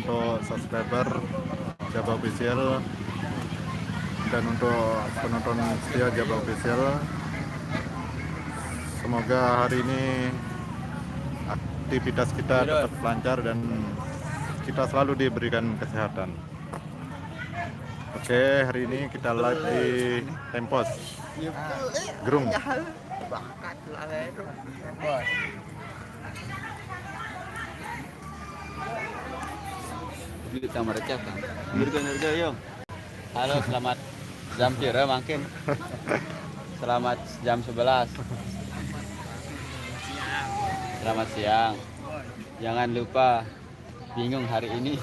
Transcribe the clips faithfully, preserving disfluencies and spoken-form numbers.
untuk subscriber Jaba Official dan untuk penonton setia Jaba Official. Semoga hari ini aktivitas kita tetap lancar dan kita selalu diberikan kesehatan. Oke, hari ini kita live di Tempos, Gerung. Duit sama receh, Kang. Harga-harga, yo. Halo, selamat jam pira mangkin? Selamat jam sebelas. Selamat siang. Jangan lupa bingung hari ini.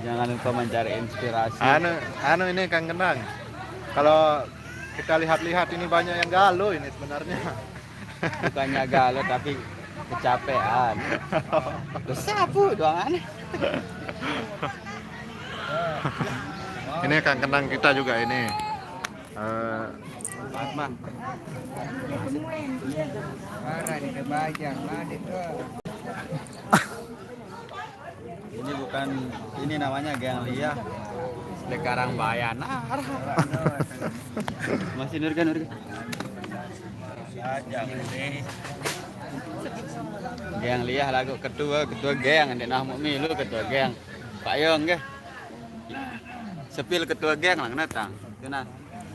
Jangan lupa mencari inspirasi. Anu, anu ini Kang Kenang. Kalau kita lihat-lihat ini banyak yang galau ini sebenarnya. Bukannya galau tapi kecapean. Terus sapu doang aneh. Ini Kang Kenang kita juga ini. Eh, Fatma. Parah di Kebajang, mana itu? Ini bukan, ini namanya Gang Liah. Sekarang bayanan. Masih nurga, nurga. Gang Liah lagu ketua, ketua geng, ndek nah mau milu ketua geng. Pak Yong nggih. Sepil ketua geng lah kena tang. Kena.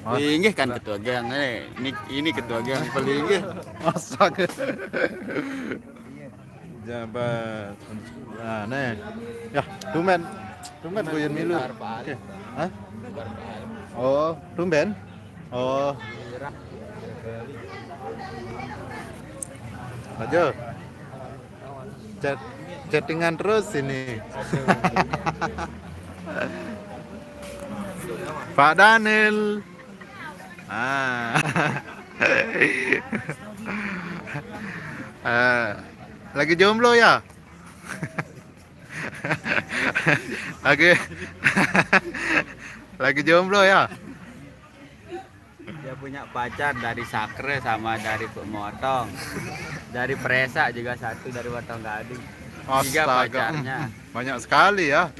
Oh. Inggih kan ketua geng. Eh, ini, ini ketua geng paling inggih. Astaga. Jabat. Nah, nih. Ya, tumben. Tumben gue yang milu. Oke. Hah? Oh, tumben. Oh. Aja. Chat, chattingan terus ini. Pak Daniel. Ah. Eh, lagi jomblo ya? Lagi lagi jomblo ya? Dia punya pacar dari Sakre sama dari Pemotong. Dari Presa juga satu dari Potong Gading. Tiga pacarnya. Hmm, banyak sekali ya.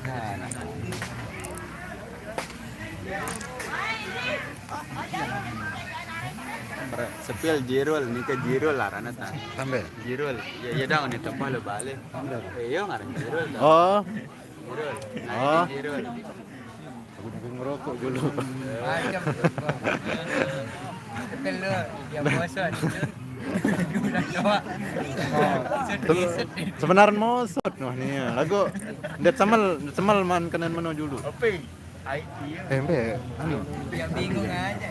Nah, nah. Sepil Jirul, nih ke Jirul lah, Rana ta. Sampai. Jirul. Ya, iya dong, ini tempat lo balik. Iya, ngaran Jirul. Oh. Jirul. Nah, oh. Ini Jirul. Aku juga ngerokok dulu. Macam. Sepil lo, dia bosan. Sebenarnya mosot noh nih ya. Lagu ndet semal, ndet semal man kenen meno dulu. Opi. Ai, iya. Eh, embe, anu. Ya bingung aja.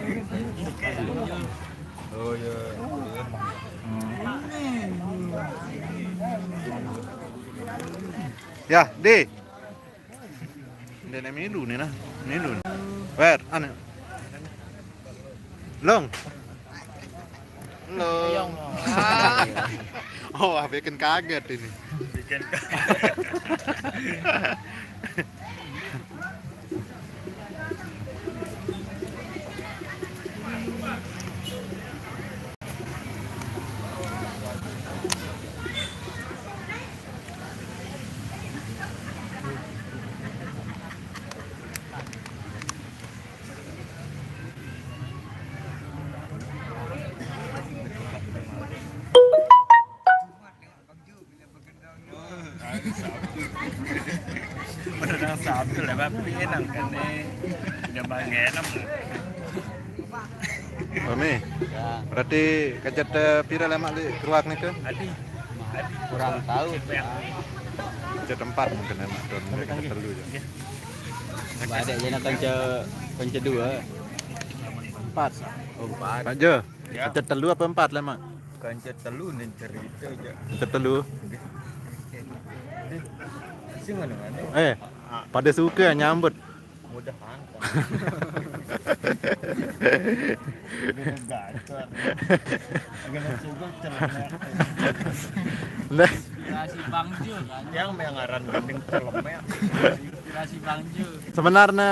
Oh, iya. Hmm. Ya, di. Ndak milu nih nah. Milu. Wer, anu. Long. Long. Oh, wah, bikin kaget ini. Bikin kaget. Berenang Sabtu lah, tapi enak kan nih. Udah bangga enak. Rame. Ya. Berarti kecet, eh, pira lemak di keruak nih tuh? Adi. Kurang tahu. Kecet empat mungkin enak tuh. Mungkin kecet telu ya. Ada aja nak kanca, kanca dua. Empat. Oh, empat. Pak Jo, ya. Kecet telu apa empat lemak? Kanca telu nih cerita aja. Kecet telu. Sing mana-mana. Eh, pada suka nyambut. Mudah angkat. Gacor. Agak suka celemek. Nah. Inspirasi Bang Jo kan. Yang mengaran mending celemek. Inspirasi Bang Jo. Sebenarnya,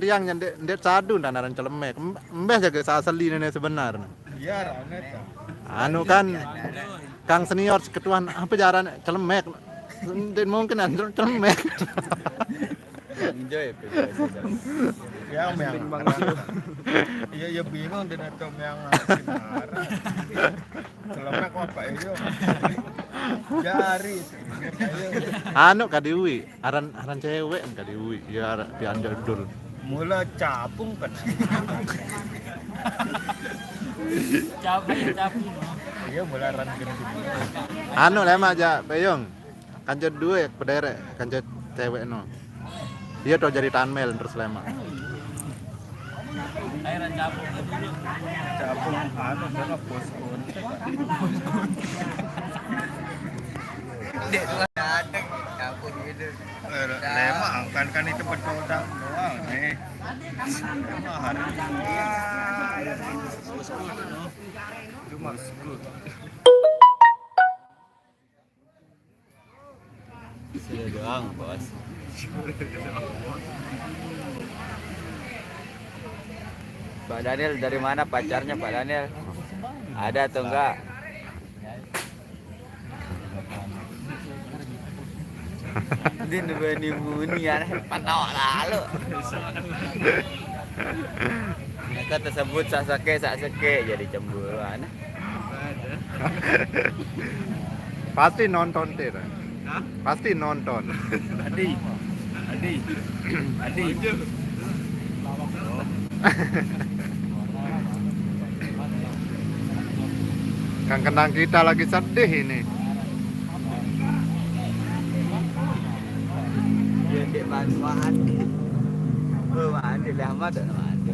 tiang nyen ndeq, ndeq sadu ndeq aran celemek. Em-, embeh jage saseli nene sebenarnya. Iya, rame ta. Anu kan, Bang Jo. Kang senior seketuan apa jaran celemek. Ndeq mungkin anjir celemek. Enjoy ya, Pin. Ya, meang. Iya, iya bingung dia tuh meang sinar. Celemek apa iya? Jari. Anu kadiwi, aran aran cewek kadiwi, ya aran dianjal dul. Mula capung kan. Capung, capung. Iya, mula ran gendut. Anu lemaq jaq Peyung. Kance due pedereq, kance cewek no. Iya to jari tanmel terus lemaq. Ayo, ran capung dulu. Capung anu karena bosku. Dek tuh dateng, capung gitu. Lemaq kan kan itu betul doang nih. Lemaq hari. Cuma Sudah doang, Bos. Pak Daniel, dari mana pacarnya, Pak Daniel? Ada atau enggak? Din bani muni ya, pantau lalu. Mereka tersebut sak seke, sak seke jadi cemburuan. Pasti nonton, Tir. Pasti nonton. Adi, Adi, Adi. Kan kenang kita lagi sedih ini. Dia dek bantuan. Oh, mandi lah, Mat, mandi.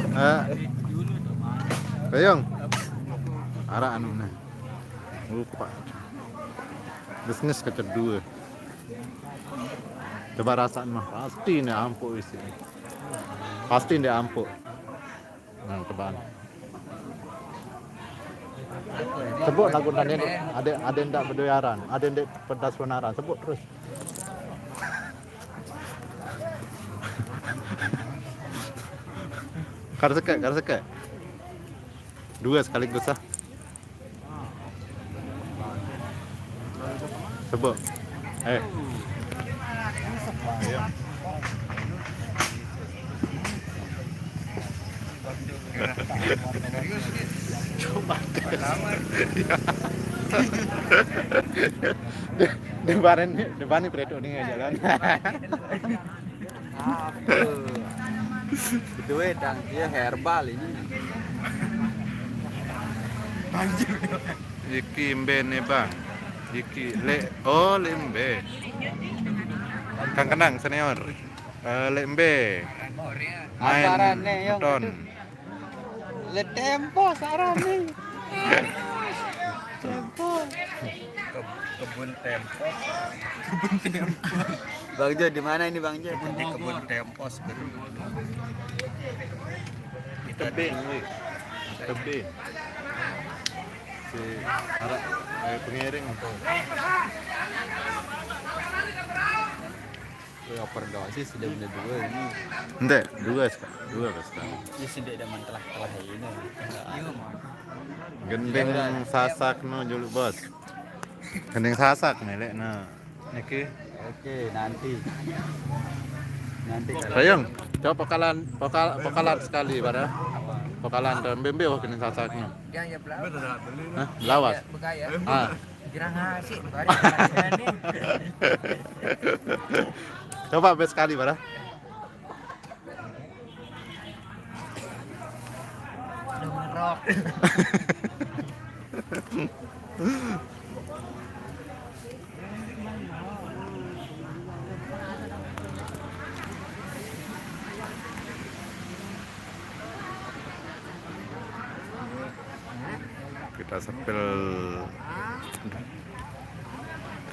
Eh. Peyung. Araq anu nah. Lupa. Bisnis kecedue. Coba rasaan mah pasti ndeq ampuq isi. Pasti ndeq ampuq. Nah, cobaan. Sebut lagu tadi, adeq, adeq ndaq bedoe aran, adeq ndeq pedas pun aran, sebut terus. Kar sekeq, kar sekeq. Due sekaligus ah. Sebut. Eh. Coba. Depan, depan ni peretok ni jalan. Apa? Betul, Dang. Dia herbal ini. Iki mbe ne, Bang? Iki leq, oh, leq mbe. Kang Kenang senior. Eh, leq mbe? Main Apa aranne, Yong? Beton. Le tempo sarane. Tempo. Kebun tempo. Bang Jo, di mana ini, Bang Jo? Di kebun tempo sebenarnya. Tebing, Wi. Tebing. Si araq, eh, pengiring. Wih, oper doang sih, sudah bener dua ini. Ndeq, due sekali. Due sekali. Ini sudah ada mentelah-telah ini. Gending Sasak no juluq, Bos. Gending Sasak meleq no. Niki. Oke, nanti. Nanti kalau Sayang, coba pokalan, pokal, pokalan sekali pada. Pokalan dan bembe wah gending Sasak no. Hah? Belawas. Ah. Coba bes sekali pada. Kita sepil,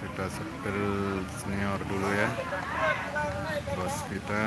kita sepil senior dulu ya, bos kita.